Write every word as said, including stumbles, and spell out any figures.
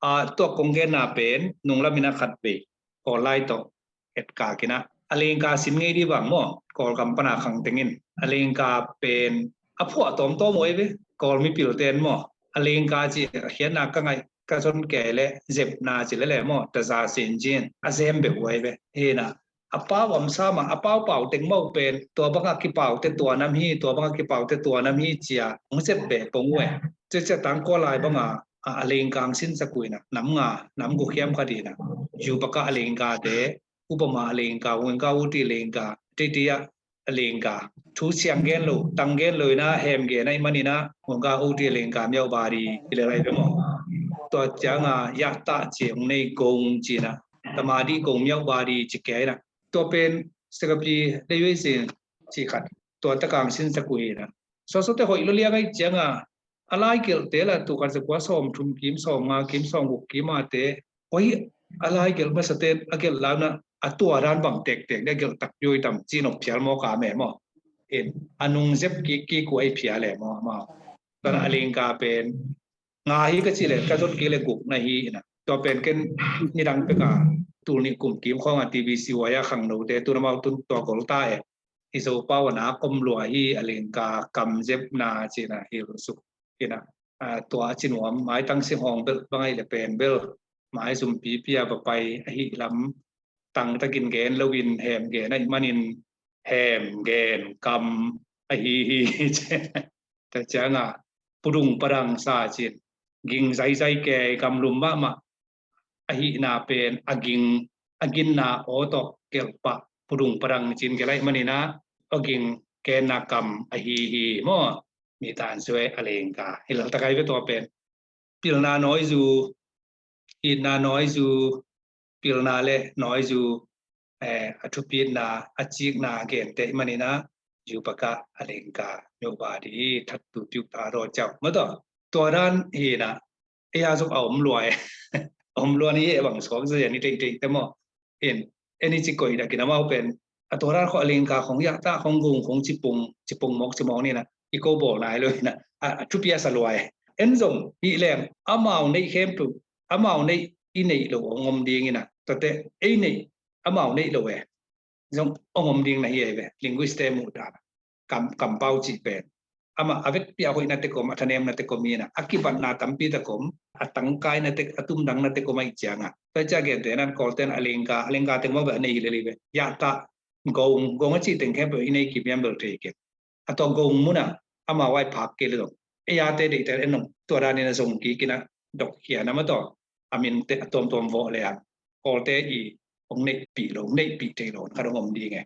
A, tua kong genna pen nunglam in a khat vei Kawl lai tawh etkak in a, a lengka sin ngei di bang maw, Kawlgam pana khang teng in a lengka pen a phuah tawmtawm uh ahi ve. Kawl mipil ten maw, a lengka ci a khiatna ka ngaih ka zon kei le zepna ci le le maw, taza sin cin a zem bek uh ahi ve. Hi na, a pau om sa mah, a pau pau teng mah uh pen tua banga kipaute tua nam hi, tua banga kipaute tua nam hi cia hong zep beh pong uh e. Cia cia tang Kawl lai banga a, a lengka hong sinsak uh hi na, nam nga, nam guk hiam khat hi na. Yupaka a lengkate, Upama a lengka, Wengka Uti lengka, titi a a lengka. Thu siang gen lo, tang gen lo in a, hem gen ahih manin a, Wengka Uti a lengka miau badi hi le lai ve maw. Tua cianga yahta ci hong nei, gong ci na, tamadi gong miau badi ci kei na. Tua pen sekapi dei wei sin ci khat, tua takang sinsak uh hi na. Sawsawte hoih lo liang ahih cianga a lai gelhte la, tul khat za kua sawm thum kim, sawm nga kim, sawm guk kim a te, hoih, a lai gelh masate a gelh launa a tua dan bang tektek de, a gelh tak pioi tam ci nop phial maw ka me maw. In a nung zep kik kik uh ahi phial e maw, maw. Tuan a lengka pen nga hi ka ci le, ka zot kik le guk na hi ina. Tua pen ken nidang peka tul nih kum kim khawng a T V C Y a khangnote tun amau tun tua gol ta e. I Zopau a nak om lua hi, a lengka kam zepna cina hilh suk ina. A, tua a ci nuam, maitang singhawng belh bang ahih le pen belh, maizum pipi a va pai ahih lam, tangtakin gen loin hem gen ahih manin hem gen kam ahi hi. Tua cianga pudung padang sa cin, ging zaizai kei, gamlum mahmah ahihna pen a ging, a ginna aw tawh gelhpah pudung padang cin gelh ahih manin a, a ging genna kam ahi hi maw. Mi tan sue a lengka hi lal takai ve tua pen. Pilna nawizu, itna nawizu, pilna le nawizu, eh, a thupitna, a cikna gente ahih manin a, Yupaka a lengka miau badi hi, thattu piuk ta ro ciau. Maw tua, tua dan hi na, ei a zong a om lua e. A om lua ni e bang suak zia ni teitei te maw. In, eni ci koi dakin amau pen a tua dan khawh a lengka khong yahta khong gong khong cipung, cipung mawk cimawk ni na, i ko bawl nai lo hi na, a, a thupi a sa lua e. En zong hih leng amau neih khempeuh, amau neih i neih lo hong om ding ina, tuate ei neih amau neih lo e. Zong hong om ding na hi e ve, linguist te muh dan a. Kam, kampau cih pen amah a vekpi a hoihna tek om, a thanemna tek om hi na, a kibatna tampi tek om, a tangkaina tek, a tumdangna tek om ahih cianga. Tua ciah gente nan Kawlten a lengka, a lengka tek mawk ve a nei hi lel hi ve. Yahta, gong, gong a cih teng khempeuh i nei kim hiam bel thei kei. A tua gong muna amau a i phak kei le zong, ei a te deihte en nong tua danin a zong kik ina, dok khia na maw tua. A minte a tuamtuam vawh le a, Kawlte i hong neihpih lo, hong neihpih thei lo khat hong om ding e.